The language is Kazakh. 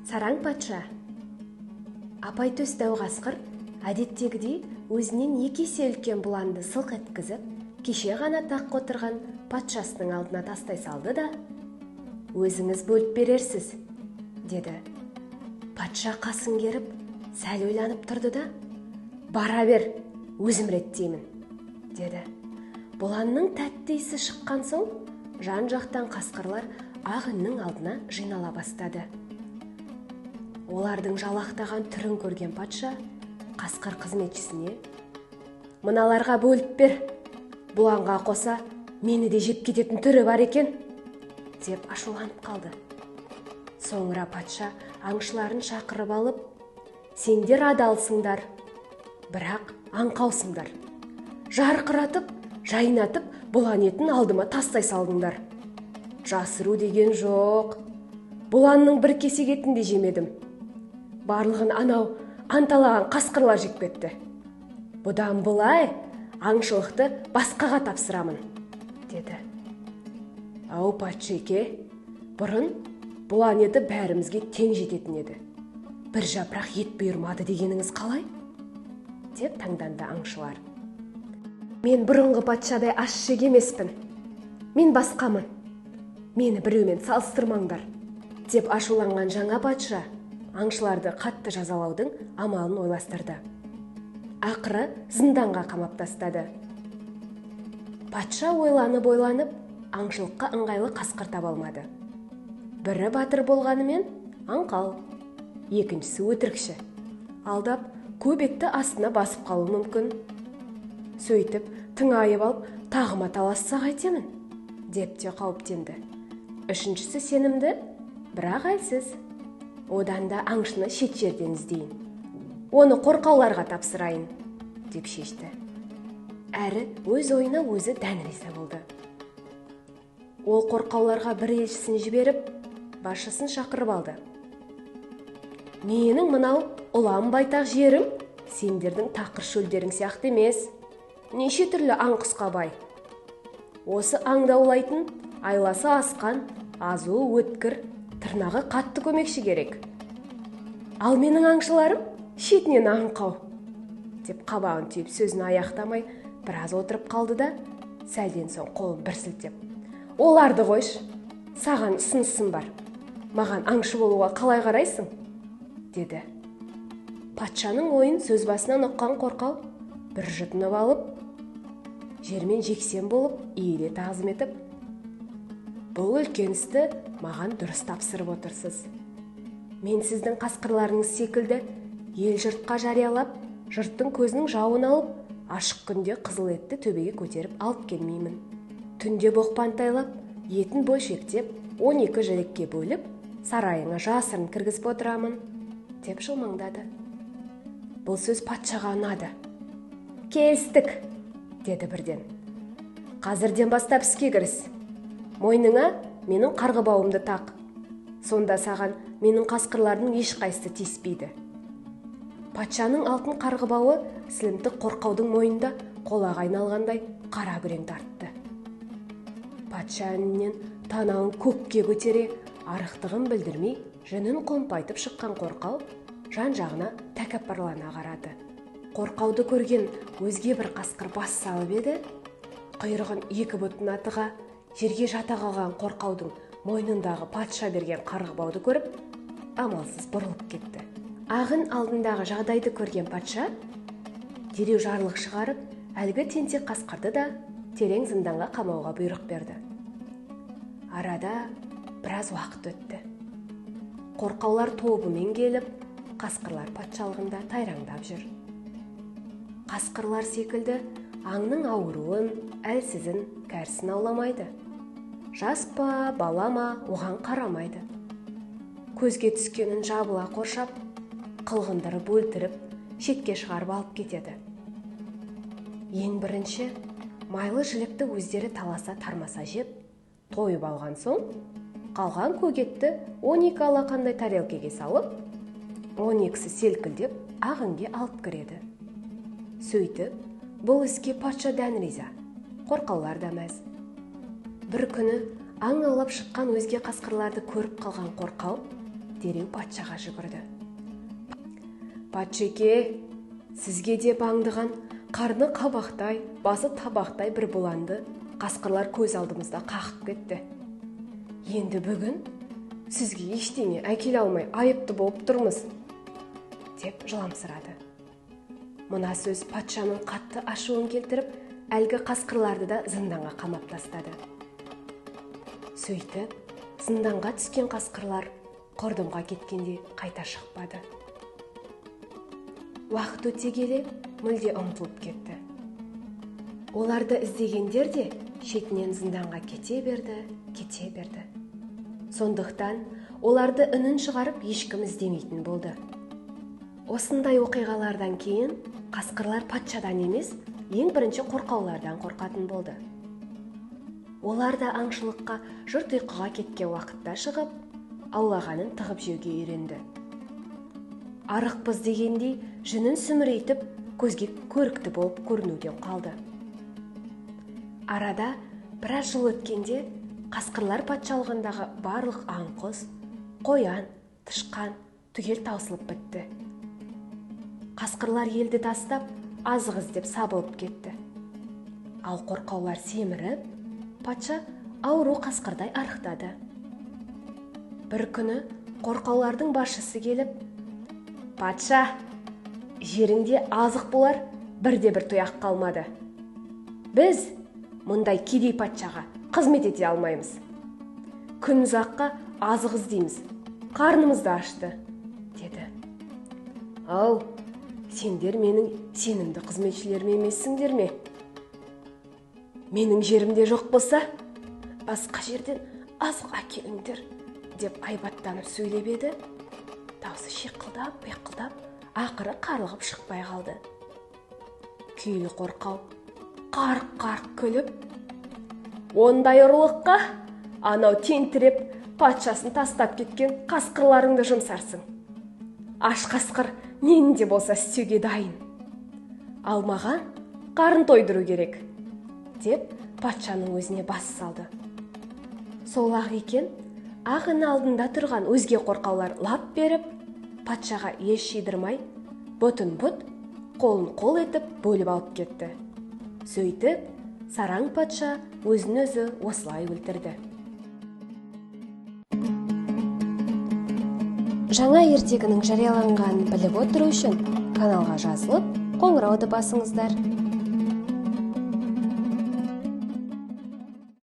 Сараң патша. Апайтөс дәу қасқыр әдеттегідей өзінен екі есе үлкен бұланды сылқ еткізіп, кеше ғана таққа отырған патшасының алдына тастай салды да, «Өзіңіз бөліп берерсіз», деді. Патша қасын керіп, сәл ойланып тұрды да, «Бара бер, өзім реттеймін», деді. Бұланның тәтті иісі шыққан соң, жан-жақтан қасқырлар ақ іннің алдына жинала бастады. Олардың жалақтаған түрін көрген патша қасқыр қызметшісіне: «Мыналарға бөліп бер, бұланға қоса мені де жеп кететін түрі бар екен», деп ашуланып қалды. Соңыра патша аңшыларын шақырып алып, «Сендер адалсыңдар, бірақ аңқаусыңдар. Жарқыратып, жайнатып бұлан етін алдыма тастай салдыңдар. Жасыру деген жоқ. Бұланның бір кесек етін де жемедім. Барлығын анау анталаған қасқырлар жеп кетті. Бұдан былай аңшылықты басқаға тапсырамын», деді. «Ау, патшеке, бұрын бұлан еті бәрімізге тең жететін еді. Бір жапырақ ет бұйырмады дегеніңіз қалай?» деп таңданды аңшылар. «Мен бұрынғы патшадай ас ішек емеспін. Мен басқамын. Мені біреумен салыстырмаңдар», деп ашуланған жаңа патша аңшыларды қатты жазалаудың амалын ойластырды. Ақыры зынданға қамап тастады. Патша ойланып-ойланып, аңшылыққа ыңғайлы қасқыр таба алмады. Бірі батыр болғанымен аңқау, екіншісі өтірікші. Алдап, көп етті астына басып қалуы мүмкін. Сөйтіп, тыңайып алып, тағыма таласса қайтемін, деп те қауіптенді. Үшіншісі сенімді, бірақ әлсіз. Одан да аңшыны шет жерден іздейін. Оны қорқауларға тапсырайын, деп шешті. Әрі өз ойына өзі дән риза болды. Ол қорқауларға бір елшісін жіберіп, басшысын шақырып алды. «Менің мынау ұлан байтақ жерім сендердің тақыр шөлдерің сияқты емес. Неше түрлі аң құсқа бай. Осы аңды аулайтын айласы асқан, азуы өткір, тырнағы қатты көмекші керек. Ал менің аңшыларым шетінен аңқау», деп қабағын түйіп сөзін аяқтамай біраз отырып қалды да, сәлден соң қолын бір сілтеп, «Оларды қойшы, саған ұсынысым бар. Маған аңшы болуға қалай қарайсың?» деді. Патшаның ойын сөз басынан ұққан қорқау бір жұтынып алып, жермен жексен болып, иіле тағзым етіп, «Бұл үлкен істі маған дұрыс тапсырып отырсыз. Мен сіздің қасқырларыңыз секілді ел жұртқа жариялап, жұрттың көзінің жауын алып, ашық күнде қызыл етті төбеге көтеріп алып келмеймін. Түнде боқпантайлап, етін бөлшектеп, 12 жілікке бөліп, сарайыңа жасырын кіргізіп отырамын», деп жылмаңдады. Бұл сөз патшаға ұнады. «Келістік», деді бірден. «Қазірден бастап іске кіріс. Мойныңа менің қарғыбауымды тақ. Сонда саған менің қасқырлардың ешқайсысы тиіспейді». Патшаның алтын қарғыбауы сілімтік қорқаудың мойнында қолаға айналғандай қара күрең тартты. Патша інінен танауын көкке көтере, арықтығын білдірмей, жүнін қомпайтып шыққан қорқау жан-жағына тәкаппарлана қарады. Қорқауды көрген өзге бір қасқыр бас салып еді, құйрығын екі бұтына тыға, жерге жата қалған қорқаудың мойнындағы патша берген қарғыбауды көріп, амалсыз бұрылып кетті. Ағын алдындағы жағдайды көрген патша дереу жарлық шығарып, әлгі тентек қасқырды да терең зынданға қамауға бұйрық берді. Арада біраз уақыт өтті. Қорқаулар тобымен келіп, қасқырлар патшалығында тайраңдап жүр. Қасқырлар секілді аңның ауруын, әлсізін, кәрісін ауламайды. Жас па, бала ма, оған қарамайды. Көзге түскенін жабыла қоршап, қылғындырып өлтіріп, шетке шығарып алып кетеді. Ең бірінші майлы жілікті өздері таласа тармаса жеп, тойып алған соң, қалған көк етті 12 алақандай тарелкеге салып, 12-сі селкілдеп ақ інге алып кіреді. Сөйтіп, бұл іске патша дән риза, қорқаулар да мәз. Бір күні аң аулап шыққан өзге қасқырларды көріп қалған қорқау Дереу патшаға жүгірді. Патшеке, сізге деп аңдыған қарны қабақтай, басы табақтай бір бұланды қасқырлар көз алдымызда қағып кетті. Енді бүгін сізге ештеңе әкеле алмай айыпты болып тұрмыз, деп жыламсырады. Мына сөз патшаның қатты ашуын келтіріп, әлгі қасқырларды да зынданға қамап тастады. Сөйтіп, зынданға түскен қасқырлар құрдымға кеткенде қайта шықпады. Уақыт өте келе мүлде ұмытылып кетті. Оларды іздегендер де шетінен зынданға кете берді, кете берді. Сондықтан оларды үнін шығарып ешкім іздемейтін болды. Осындай оқиғалардан кейін қасқырлар патшадан емес, ең бірінші қорқаулардан қорқатын болды. Олар да аңшылыққа жұрт ұйқыға кеткен уақытта шығып, аулағанын тығып жеуге үйренді. Арықпыз дегендей жүнін сүмірейтіп, көзге көрікті болып көрінуден қалды. Арада біраз жыл өткенде қасқырлар патшалығындағы барлық аң-құс, қоян, тышқан түгел таусылып бітті. Қасқырлар елді тастап, азық іздеп сабылып кетті. Ал қорқаулар семіріп, патша ауру қасқырдай арықтады. Бір күні қорқаулардың басшысы келіп, «Патша, жеріңде азық болар бірде-бір тұяқ қалмады. Біз мұндай кедей патшаға қызмет ете алмаймыз. Күн ұзаққа азық іздейміз, қарнымыз да ашты», деді. «Ау, сендер менің сенімді қызметшілерім емессіңдер ме? Менің жерімде жоқ болса, басқа жерден азық әкеліңдер», деп айбаттанып сөйлеп еді. Даусы шиқылдап, биқылдап, ақыры қарлығып шықпай қалды. Күйлі қорқау қарқ-қарқ күліп, «Ондай ұрлыққа анау тентіреп патшасын тастап кеткен қасқырларыңды жұмсарсың. Аш қасқыр нені де болса істеуге дайын. Ал маған қарын тойдыру керек», деп патшаның өзіне бас салды. Сол-ақ екен, ақ ін алдында тұрған өзге қорқаулар лап беріп, патшаға еш жидырмай, бұтын бұт, қолын қол етіп бөліп алып кетті. Сөйтіп, сараң патша өзін өзі осылай өлтірді. Жаңа ертегінің жарияланғанын біліп отыру үшін каналға жазылып, қоңырауды басыңыздар.